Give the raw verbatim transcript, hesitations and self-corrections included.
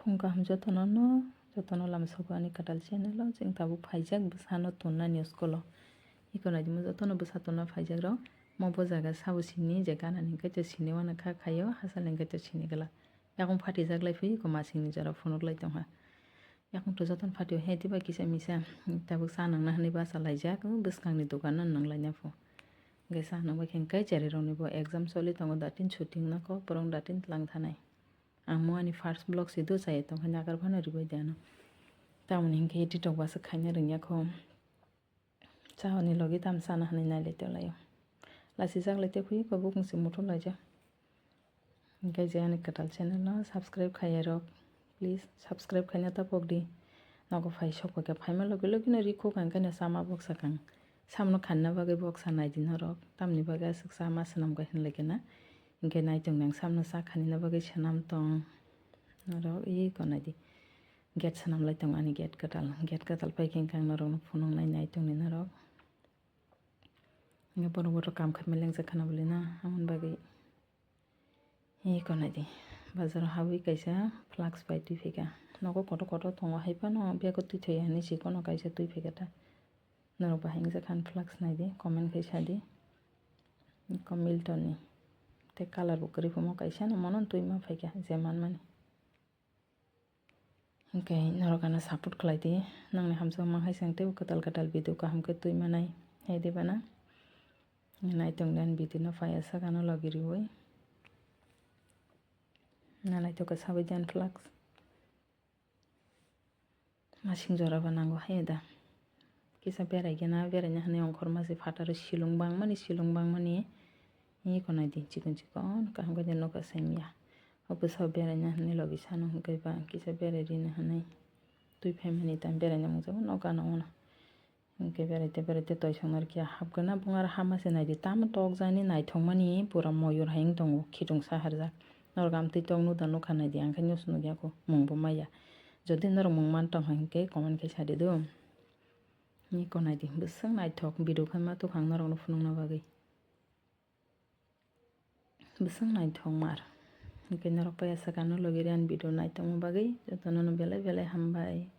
Phung kaham jotono no, jotono lama sogo ani kwtal channel o, chwng tabuk phaijak bwsano tonnani school o. Iko naidi mo jotono bwsa tonna phaijak rok, mo bo jaga sabo sini je gana ni kaitor sini wana kha khaio, hasal ni kaitor sini glak. Yakung phatijak lai phi, iko masing ni jora phunuk lai tongha. Yakung to jotono phatio, he diba kisa misa, tabuk cha nangna hinwi bacha laijak, bwskang ni dokan no nang laina pho. Hwnkhe cha nang bai khe hwnkhe cherry rok ni bo exam choli tongo, datin shooting nako, borok datin tlang thanai. Ang mo ani first vlog se do chaya tong khe nagar phano ribai de ano. Tamoni hinkhe edit rok basa khaina rwngya kho. Chahoni logi tam sana hwnwi nai lai tonglaio. Lasijak lai tei phui kho bukung se muthung laijak. Hinkhe je ani kwtal channel no subscribe khaiya rok, please subscribe khaina ta pok di. Nogo phai sok bai khe phaima logi logi no ri khuk ang khe no chama boksa kang. Samno khanina bagwi boksa nai di norok. Tamni bagwi aswk chama swnam khe hinlai khe na. Hinkhe naitung nang samno cha khanina bagwi swnam tong. Norok iko nai di. Gate swnam lai tong ani gate kwtal. Gate kwtal pai khe hinkhe ang norokno phunuk nai nai tongni norok. Hinkhe borok borok kam khaima lengjak khana bwlwi na amoni bagwi. Iko nai di. Bazaro habwi kaisa flask bai twi phaikha. Nogo kotor kotor tongo hai phano bego twi thaiya hinwi chikono kaisa twi phaikha ta. Norok bahai wngjakha ani flask nai di, comment khai sa di. Iko Milton ni. Tei colour bo kwrwi phaimo kaisa no mono twi ma phaikha je manmani. Hinkhe norok ano support khlai di. Nangni hamjakma hai se ang teibo kwtal kwtal video kaham khe twi manai. Hai di bana. Nai tong di ani video no phai aswk ano logi riwi. Na naithok khe sabai di ani flask. Masing jora ba nango hai da. Kisa berai gana, beraina hinwi ongkhorma se phataro silung bangmani, silung bangmani. Iko nai di chikon chikon kaham khe nokha sengya. O bwsa beraina hinwi logi sano hwnkhe ba kisa berai rina hinwi. Twi phaimani tam beraina mungsa bo nokha no ono. Hinkhe beraite beraite toisong narwkhe hapgwna bung aro hama se naidi tamo tokjakni naithokmani pura moyur hai wng tongo khitung saharjak. Norok amtwi tok nuda nukha naidi ang khe news nukya kho mungbo maya. Jodi norok mung man tongkha hinkhe comment khai sadi do. Niko naidi bwswk naithok video khe ma tukhang norokno phunukna bagwi. Bwswk naithok mar. Hinkhe norok pai aswk ano logi rw ani video naitokma bagwi jotono no belai belai hambai.